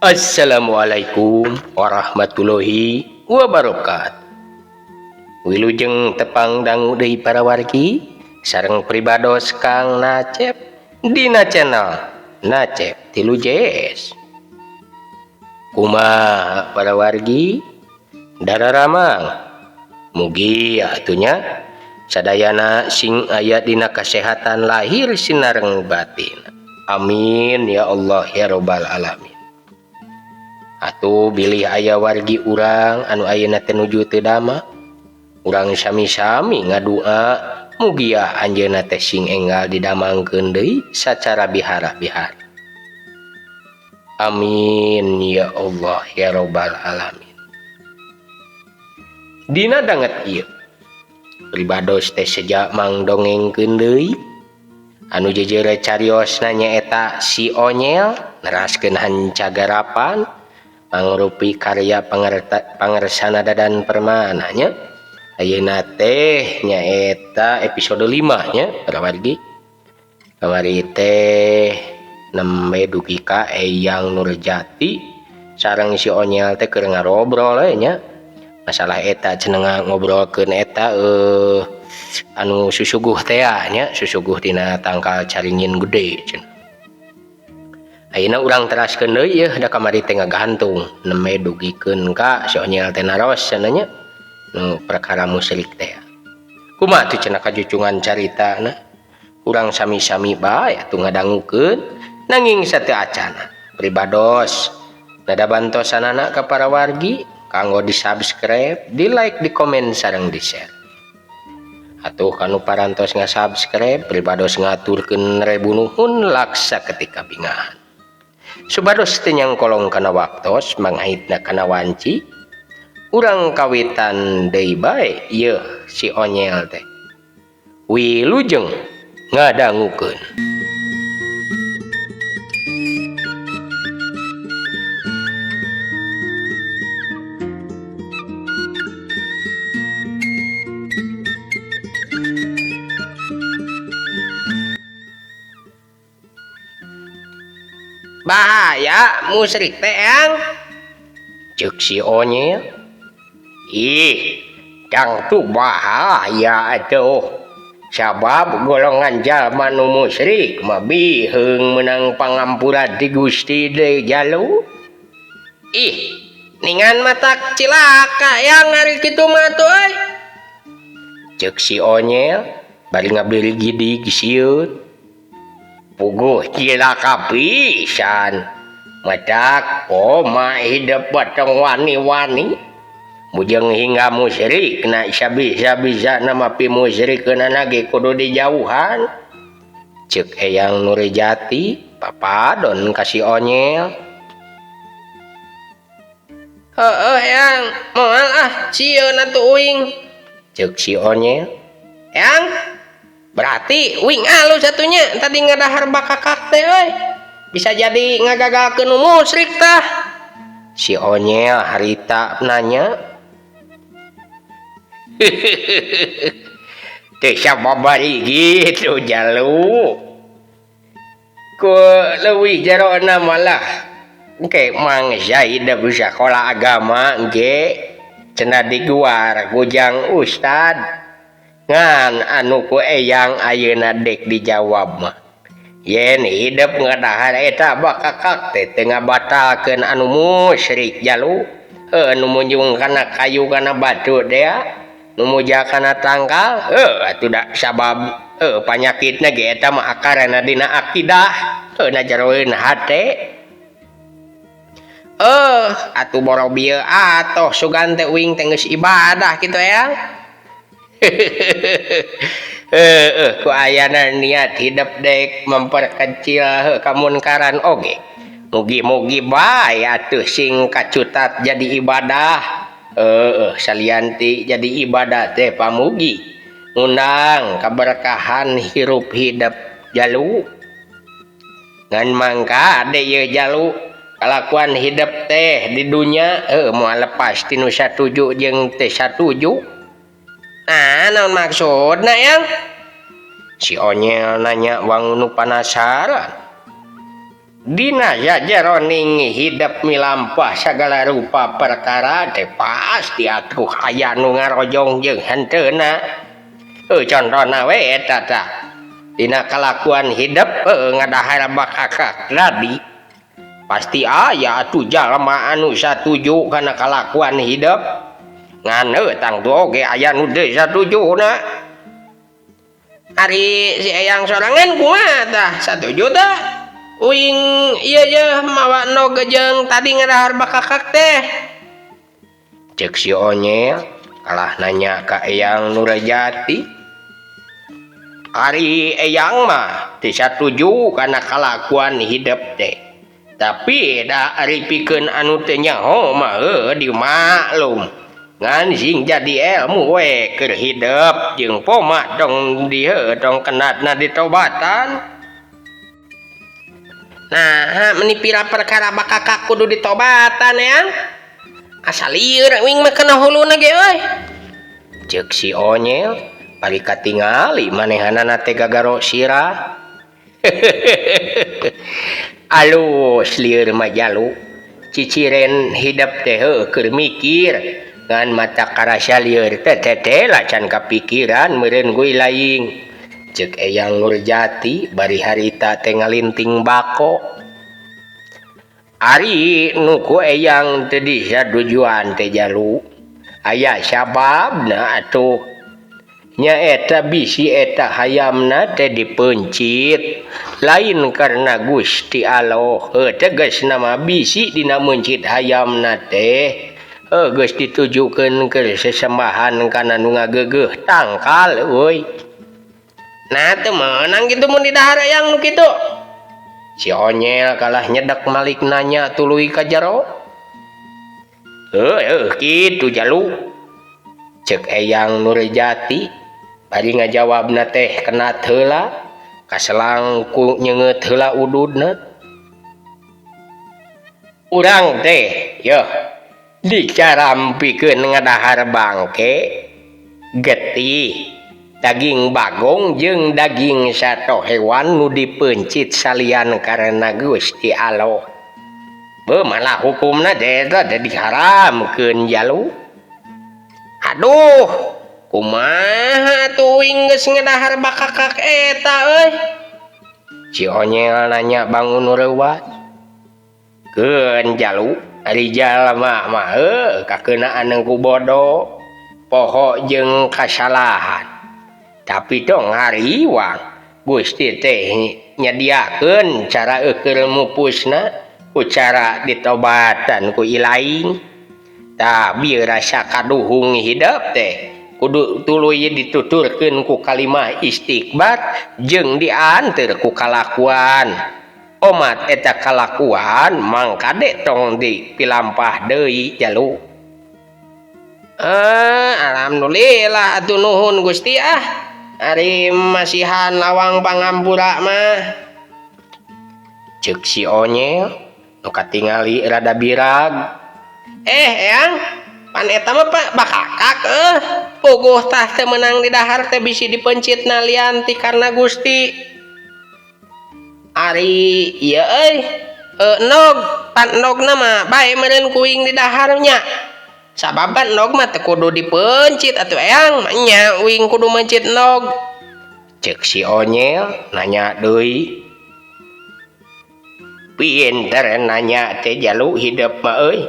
Assalamualaikum warahmatullahi wabarakatuh. Wilujeng tepang dangu deui para wargi sareng pribados Kang Nacep dina channel Nacep Tilu JS. Kumaha para wargi dararamang mugi atuh nya sadayana sing aya dina kasehatan lahir sinareng batin. Amin ya Allah ya robbal alamin. Atuh bilih aya wargi urang anu ayeuna teh nuju teu damang, urang sami-sami ngadua mugia anjeunna teh sing enggal didamangkeun deui sacara bihara-bihara. Amin ya Allah ya robbal alamin. Dina danget ieu pribados teh seja mangdongengkeun deui anu jejeure cariosna nyaeta si Onyel neraskeun hancagarapan mangrupi karya pangersana Dadan Permana nya. Ayeuna teh nyaeta episode 5 nya para wargi. Kamari teh nembe dugi ka Eyang Nurjati sareng si Onyel teh keur ngarobrol we nya. Masalah eta cenah ngobrolkeun eta anu susuguh teh nya, susuguh dina tangkal caringin gede cenah. Ayeuna urang teraskeun deui yeuh da kamari teh ngagantung nembe dugikeun ka si Onyel teh naros cenah nya nu perkara musyrik teh. Kumaha tuh cenah kajucungan caritana? Urang sami-sami bae atuh ngadangukeun nanging sateu acana pribados nada bantosanana ka para wargi kanggo di-subscribe, di-like, di-komen sareng di-share. Atuh kanu parantos nga-subscribe pribados ngaturkeun rebu nuhun laksa ketika bingahan. Supados teu nyangkolong kana waktos mangaitna kana wanci, urang kawitan deui bae yeuh si Onyel teh. Wilujeng ngadangukeun. Bahaya musyrik teh yang ceuk si Onyel. Ih, tangtu bahaya atuh. Sabab golongan jalma nu musyrik mah biheung meunang pangampura ti Gusti deui jalu. Ih, ningan matak cilaka yang ari kitu mah atuh euy. Ceuk si Onyel bari ngabirgidig sieun. Puguh cilaka pisan. Matak koma hidup batong wani-wani. Mujeng hingga musyrik na bisa-bisa nama pi musyrik na ge kudu dijauhan. Ceuk Eyang Nurjati papadon ka si Onyel. Heueuh Eyang, moal ah sieun atuh uing. Ceuk si Onyel. Eyang, berarti uing alus satunya tadi ngadahar bakakak teh euy. Bisa jadi ngagagalkeun nu musyrik tah. Si Onyel harita nanya. Teu sababari gitu jalu. Ku leuwih jerona malah engke mangsa hidup sakola agama ge cenah diguar kujang ustad. Ngan anu ku Eyang ayeuna dek dijawab mah. Yen hidup ngadahar eta bakakak teh teu ngabatalkeun anu musyrik jalu. Heuh nu munjung kana kayu kana batu teh nu muja kana tangkal heuh atuh da sabab heuh panyakitna ge eta mah akarna dina akidah heuh na jeroeun hate. Atuh boro bieu atoh sugan teh uing teh geus ibadah kitu Eyang. Ku ayana niat hidup dek memperkecil kamunkaran oge. Mugi-mugi bae atuh sing kacutat jadi ibadah. Salianti jadi ibadah teh pamugi ngundang kaberkahan hirup hidup jalu. Ngan mangka ade ieu jalu kalakuan hidup teh di dunya moal lepas ti nu satuju jeung teu satuju. Nah, naon maksudna Yang? Si Onyel nanya wangun nu panasaran. Dina sajeroning hidep milampah sagala rupa perkara teh pasti atuh aya nu ngarojong jeung henteuna. Heuh contona we eta tah. Dina kalakuan hidep heueuh ngadahar bakakak tadi. Pasti aya atuh jalma anu satuju kana kalakuan hidep. Ngan heuh tangtu oge aya nu teu satujuna. Ari si Eyang sorangan kumaha tah satuju tah? Uing ieu yeuh mawa endog jeung tadi ngadahar bakakak teh. Ceuk si Onyel kalah nanya ka Eyang Nurjati. Ari Eyang mah teu satuju kana kalakuan hidep teh. Tapi da ari pikeun anu teu nyaho mah heueuh dimaklum. Ngan sing jadi ilmu we keur hidep jeung poma tong di heueuh tong kenatna ditobatan. Nah, meni pira perkara bakakak kudu ditobatan ya. Asa lieur uing mah kana huluna ge euy. Ceuk si Onyel bari katingali manehanana teh gagaro sirah. Alus lieur mah jalu. Ciciren hidep teh heueuh keur mikir ngan mata karasa lieur teh teteh can kapikiran meureun guy laing. Ceuk Eyang Nurjati bari harita teh ngalinting bako. Ari nu ku Eyang teu disatujuan teh jalu. Aya sababna atuh. Nyaeta bisi eta hayamna teh dipeuncit. Lain karena Gusti Allah. Heuh tegasna mah bisi dina meuncit hayamna teh. Heuh geus ditujukeun keur sesembahan kana nu ngageugeuh tangkal euy. Nah teu meunang kitu mun didahar Eyang nu kitu. Si Onyel kalah nyedek malik nanya tuluy ka jero. Heuh kitu jalu. Ceuk Eyang Nurjati bari ngajawabna teh kenat heula kaselang ku nyeungeut heula ududna. Urang teh yeuh dicarampikeun ngadahar bangke getih daging bagong jeung daging sato hewan nu dipeuncit salian karena Gusti Allah. Beuh malah hukumna teh eta teh diharamkeun jalu. Aduh, kumaha atuh uing geus ngadahar bakakak eta euy? Si Onyel nanya bangun nu reuwas. Keun jalu, ari jalma mah heuh kakeunaan ku bodo, poho jeung kasalahan. Tapi tong hariwang Gusti teh nyadiakeun cara eukeul mupusna ku cara ditobatan ku ilaing. Tah bieu rasa kaduhung hidep teh kudu tuluy dituturkeun ku kalimah istighfar jeung dianteur ku kalakuan. Omat eta kalakuan mangkade tong dipilampah deui jalu. Alhamdulillah atuh nuhun Gusti ah. Ari masihan lawang pangampura mah. Ceuk si Onyel nu katingali rada birag. Eyang, pan eta mah bakakak euh. Puguh tah teu meunang didahar teh bisi dipeuncitna lian ti karna Gusti. Ari ieu euy, endog, pan endogna mah bae meureun kuing didahar nya. Sabab pan endog mah teu kudu dipeuncit atuh Eyang, nya uing kudu meuncit endog. Ceuk si Onyel nanya deui. Pinter nanya teh jalu hidep mah euy.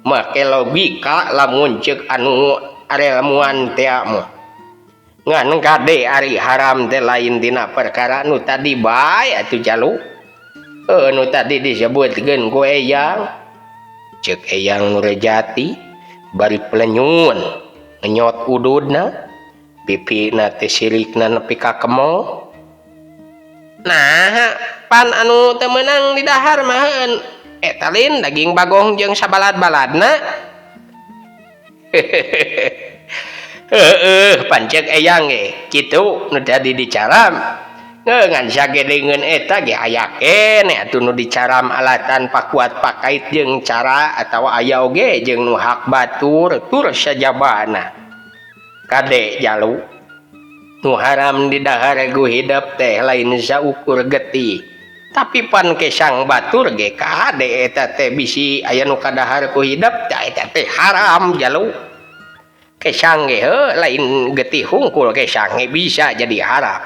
Make logika lamun ceuk anu arelmuan teh mah. Ngan kade ari haram teh lain dina perkara nu tadi bae atuh jalu. Heuh nu tadi disebutkeun ku Eyang. Ceuk Eyang Nurjati bari pelenyun ngenyot ududna pipina teh sirikna nepi ka kemo. Nah, pan anu teu meunang didahar mah eta lin daging bagong jeung sabalad-baladna. Heueuh pan ceuk Eyang ge kitu nu tadi dicaram. Ngan sagedengeun eta ge aya keneh atuh nu dicaram alatan pakuat pakait jeung cara atawa aya oge jeung nu hak batur tur sajabana. Kade jalu nu haram didahar gu hidep teh lain saukur getih Tapi pan kesang batur ge kade eta teh bisi aya nu kadahar ku hidep tah eta teh haram jalu. Kesang ge heuh lain getih hungkul kesang ge bisa jadi haram.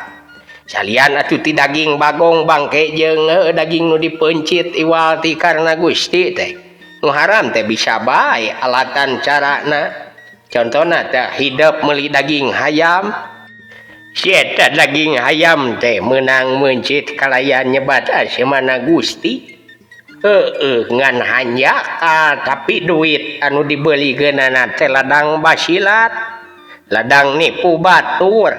Salian atuh ti daging bagong bangke jeung daging nu dipeuncit iwal ti karna Gusti teh. Nu haram teh bisa bae alatan carana. Contona teh hidep meuli daging hayam. Si eta daging hayam teh meunang meuncit kalayan nyebat asemana Gusti. Heueuh ngan hanjakal tapi duit anu dibeuligeunana teh ladang basilat, ladang nipu batur,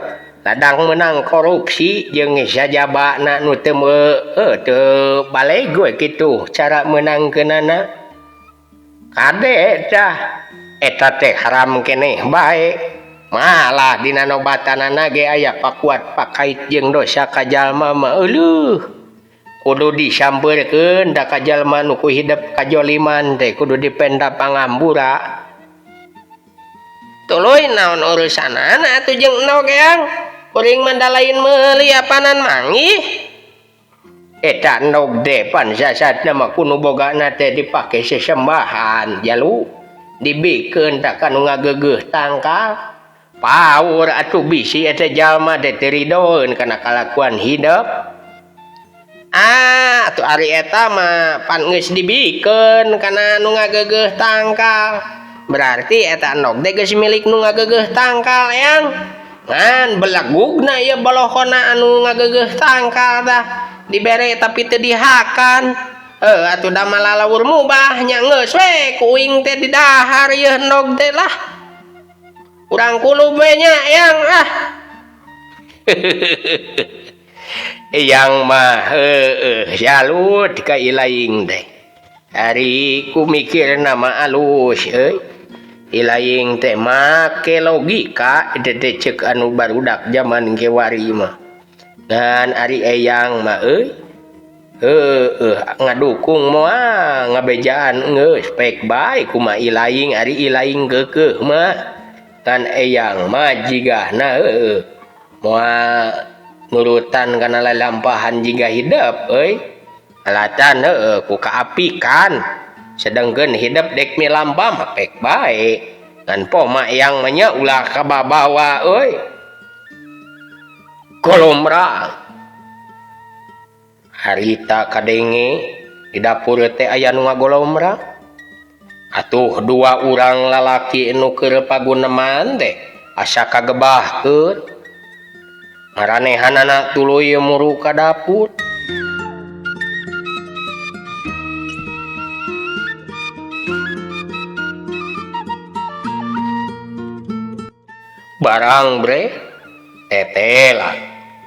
ladang menang korupsi jeung sajabana nu teu teu baleg we kitu cara meunangkeunana. Kade tah eta teh haram keneh bae. Malah dina nobatanana ge aya pakuat pakait jeung dosa ka jalma mah euleuh. Kudu disampeurkeun da ka jalma nu ku hidep kajoliman teh kudu dipenda pangambura. Tuluy naon urusanana atuh jeung endog eyang? Kuring mah da lain meuli apanan manggih. Eta endog teh pan sasatna mah kudu bogana teh dipake sesembahan jalu dibikeun tah ka nu ngageugeuh tangkal. Paur atuh bisi eta jalma teh teu ridoeun kana kalakuan hidep. Ah, atuh ari eta mah pan geus dibikeun kana nu ngageugeuh tangkal. Berarti eta endog teh geus milik nu ngageugeuh tangkal eyang. Ngan belegugna ieu bolohona anu ngageugeuh tangkal tah dibere tapi teu dihakan. Heuh atuh da mah lalaur mubah nya geus we ku uing teh didahar ieu endog teh lah. Urang kulub we nya eyang ah. Eyang mah heueuh salut ka ilaing teh. Ari ku mikirna mah alus euy. Ilaing teh make logika eta teh ceuk anu barudak jaman kiwari mah. Ngan ari eyang mah euy heueuh ngadukung moal ngabejaan geus pek bae kumaha ilaing ari ilaing keukeuh mah. Kan eyang mah jigahna heueuh moal nurutan kana lalampahan jiga hidep euy. Alatan heueuh ku kaapikan. Sedengkeun hidep dek milampah mah pek bae. Ngan poma eyang mah nya ulah kababawa euy. Golomrang. Harita kadenge di dapur teh aya nu ngagolomrang. Atuh dua urang lalaki nu keur paguneman teh asa kagebahkeun. Maranehanana tuluy muru ka dapur. Barang bre tetela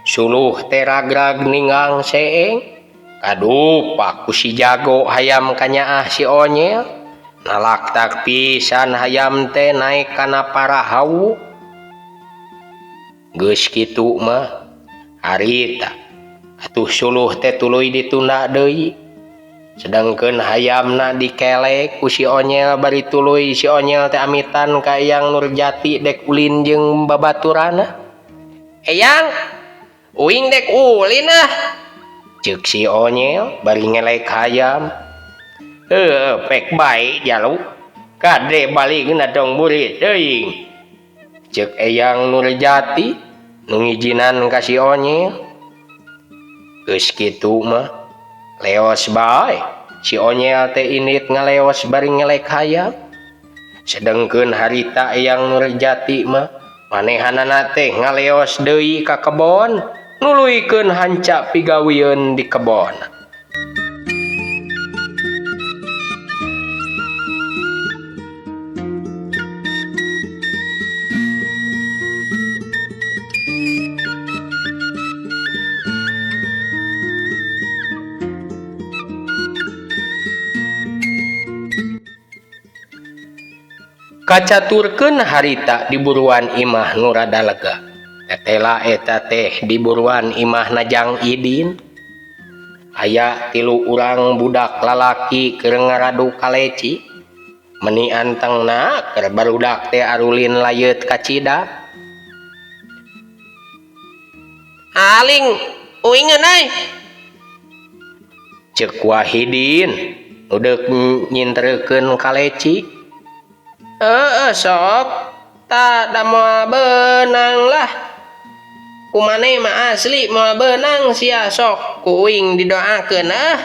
suluh teh ragrag ninggang seeng kadupak ku si jago hayam kanyaah si Onyel. Nalaktak pisan hayam teh naik kana parahawu. Geus kitu mah harita atuh suluh teh tuluy ditunda deui. Sedangkeun hayamna dikelek ku si Onyel bari tuluy si Onyel teh amitan ka Eyang Nurjati dek ulin jeung babaturana. Eyang, uing dek ulin ah. Ceuk si Onyel bari ngelek hayam. Heueuh pek bae jalu. Kade balikna tong burit teuing. Ceuk Eyang Nurjati nu ngijinan ka si Onyel. Geus kitu mah leos bae si Onyel teh indit ngaleos bari ngelek hayam. Sedengkeun harita Eyang Nurjati mah manehanana teh ngaleos deui ka kebon nuluykeun hanca pigawieun di kebon. Kacaturkeun harita di buruan imah nu rada lega. Tetela eta teh di buruan imah Najang Idin. Aya tilu urang budak lalaki keur ngaradu kaleci. Meni antengna keur barudak teh arulin layeut kacida. Aling uingeun euy. Cek Wahidin nu deuk nyinterkeun kaleci. Heeh sok tah da moal beunang lah. Ku maneh mah asli moal beunang sia sok ku uing didoakeun ah.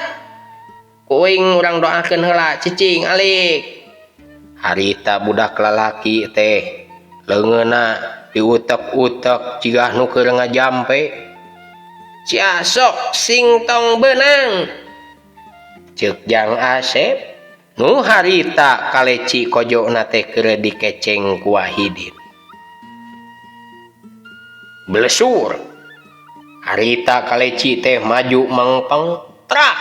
Ku uing urang doakeun heula cicing alik. Harita budak lalaki teh leungeunna diutek-utek jiga nu keur ngajampe. Sia sok sing tong beunang. Ceuk Jang Asep nu harita kaleci kojona teh keur dikeceng ku Wahidin. Blesur. Harita kaleci teh maju mangpeng trak.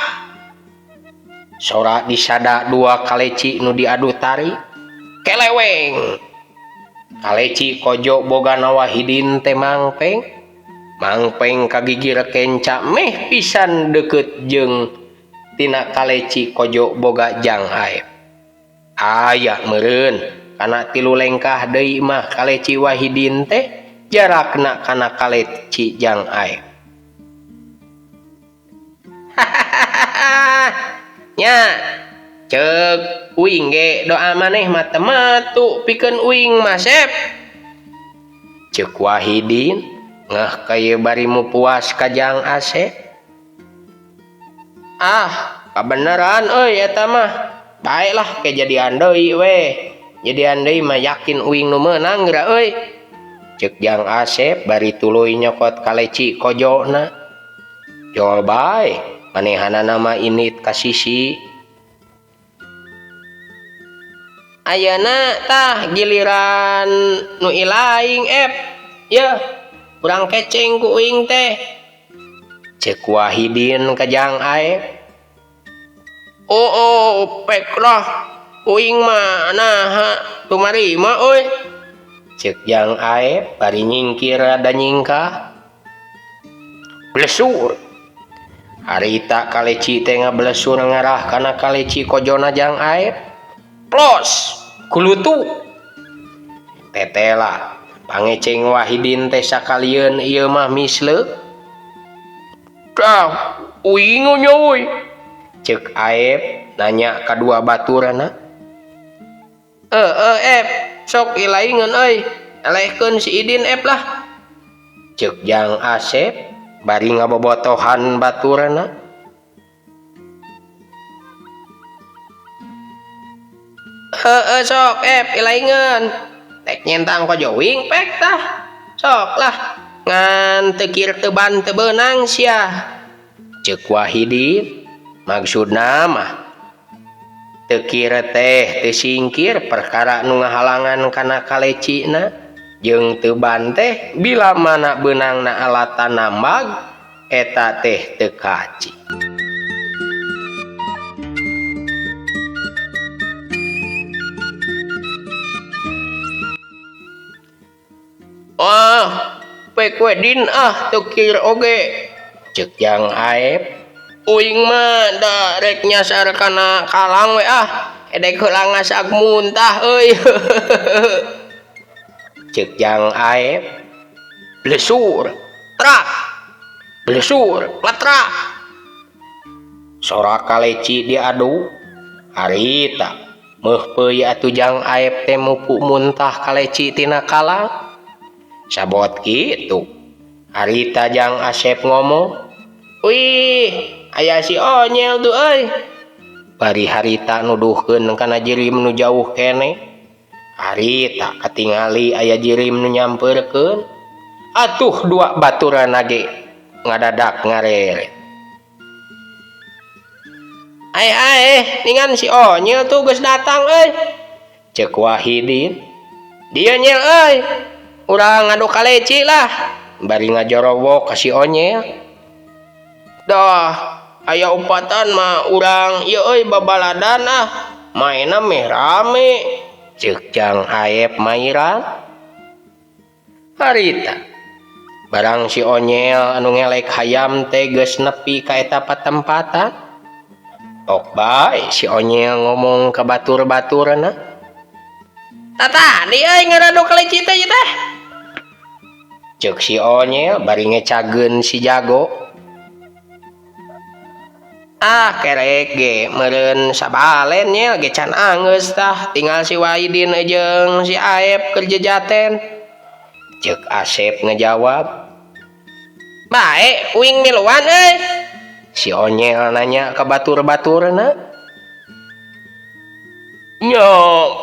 Sora disada dua kaleci nu diadu tarik keleweng. Kaleci kojo bogana Wahidin teh mangpeng. Mangpeng kagigir kenca meh pisan deukeut jeung tina kaleci kojo boga Jang Aep. Aya meureun kana tilu lengkah deui mah kaleci Wahidin teh jarakna kana kaleci Jang Aep. Nya ceuk uing ge doa maneh mah teu matu pikeun uing mah Sep. Ceuk Wahidin ngeh kaye bari mupuas ka Jang Asep. Ah, kabeneran euy eta mah. Baelah kejadian deui we. Jadian deui mah yakin uing nu meunang geura euy. Ceuk Jang Asep bari tuluy nyokot kaleci kojona. Jol bae manehanana mah init ka sisi. Ayeuna tah giliran nu ilaing ep. Yeuh, urang keceng ku uing teh. Ceuk Wahidin ka Jang Aep. Oh, oh, pek lah. Uing mah naha tumarima euy. Ceuk Jang Aep bari nyingkir rada nyingkah. Blesur. Harita kaleci teh ngablesur ngarah kana kaleci kojona Jang Aep. Plos kulutu. Tetela pangeceng Wahidin teh sakalieun ieu mah misleuk. Tah, uing nya euy. Ceuk Aep nanya ka dua baturna. Ep, sok ilaingeun euy. Elehkeun si Idin ep lah. Ceuk Jang Asep bari ngabobotohan baturna. Heeh sok ep ilaingeun. Tek nyentang kojo wing pek tah. Sok lah ngan teu kir teu ban teu beunang sia. Ceuk Wahidin maksudna mah teu kir teh teu singkir perkara nu ngahalangan kana kalecina jeung teu ban teh bila mana beunangna alatan nambag eta teh teu kaci. Ah, pek we din ah teu kir oge. Ceuk Jang Aep uing mah da rek nyasar kana kalang we ah edek heula ngasak muntah euy. Ceuk Jang Aep blesur trak blesur letrak. Sora kaleci diadu harita meuh peuy atuh Jang Aep teh mupu muntah kaleci tina kalang. Sabot kitu harita Jang Asep ngomong, wih aya si Onyel tuh euy. Bari harita nuduhkeun kana jirim nu jauh keneh. Harita katingali aya jirim nu nyampeurkeun. Atuh dua baturan ge ngadadak ngareret. Ae ae ningan si Onyel tuh geus datang euy. Ceuk Wahidin, dieu nyel euy. Urang ngadu kaleci lah. Bari ngajorowok ka si Onyel. Dah aya upatan mah urang ieu euy babaladan ah. Maena meh rame. Ceuk Jang Aep mairan. Harita barang si Onyel anu ngelek hayam teh geus nepi ka eta patempatan. Tok bae si Onyel ngomong ka batur-baturna. Tata di euy ngaradu kaleci teh ieu teh. Ceuk si Onyel bari ngecageun si Jago. Ah kerek ge meureun sabalen nya ge can anggeus tah tinggal si Wahidin jeung si Aep keur jejaten. Ceuk Asep ngejawab. Bae uing miluan euy. Si Onyel nanya ka batur-baturna. Nya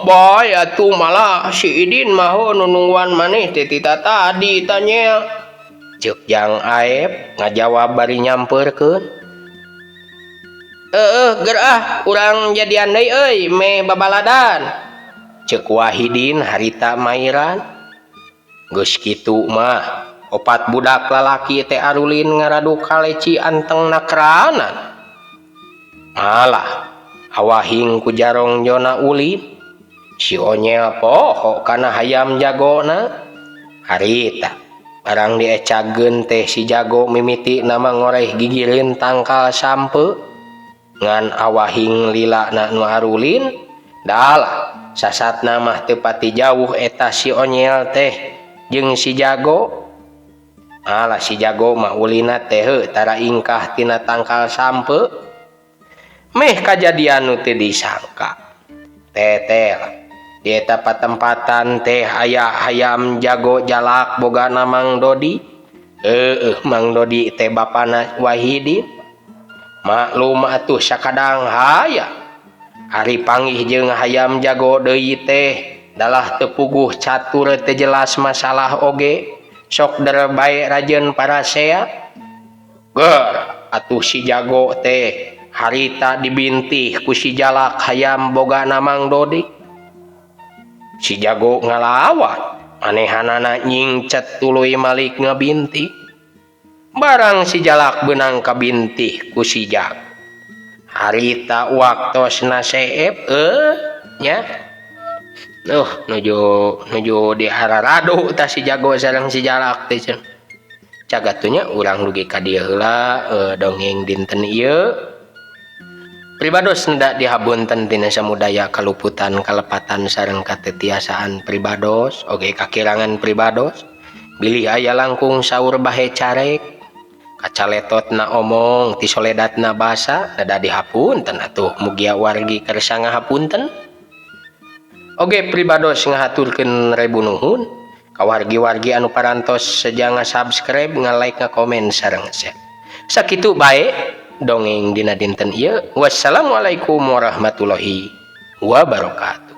bae atuh malah si Idin mah heuh nu nungguan maneh teh ti tatadi tah Nyel. Ceuk Jang Aep ngajawab bari nyampeurkeun. Heeh ger ah urang jadian deui euy meh babaladan. Ceuk Wahidin harita mairan. Geus kitu mah opat budak lalaki teh arulin ngaraduk kaleci anteng nakranan. Malah awahing ku jarong jona ulin. Si Onyel poho kana hayam jagona. Harita barang diecageun teh si jago mimiti nama ngoreh gigireun tangkal sampeu. Ngan awahing lila na nu arulin dalah sasatna mah teu pati jauh eta si Onyel teh jeung si jago. Alah si jago mah ulina teh heuh tara ingkah tina tangkal sampeu. Meh kajadian nu teu disangka. Tetel di eta patempatan teh aya hayam jago jalak bogana Mang Dodi. Heueuh Mang Dodi teh bapana Wahidin. Maklum atuh sakadang haya. Ari panggih jeung hayam jago deui teh dalah teu puguh catur teu jelas masalah oge. Sok der bae rajeun parasea. Ger atuh si jago teh harita dibintih ku si jalak hayam bogana Mang Dodi. Si jago ngalawan manehanana nyingcet tuluy malik ngabintih. Barang si jalak beunang kabintih ku si jago. Harita waktosna seep nya. Nuju di araradu tah si jago sareng si jalak teh cenah. Cagatunya urang dugi ka dieu heula dongeng dinten ieu. Pribados neda dihabunten tina samudaya kaluputan kalepatan sareng katetiasaan pribados oge kakirangan pribados. Bilih aya langkung saur bahe carek. Kacaletotna omong ti soledatna basa neda dihapunten atuh mugia wargi kersa ngahapunten. Oge pribados ngahaturkeun rebu nuhun ka wargi-wargi anu parantos seja nga-subscribe, nga-like, nga-komen sareng share. Sakitu bae dongeng dina dinten ieu. Wassalamualaikum warahmatullahi wabarakatuh.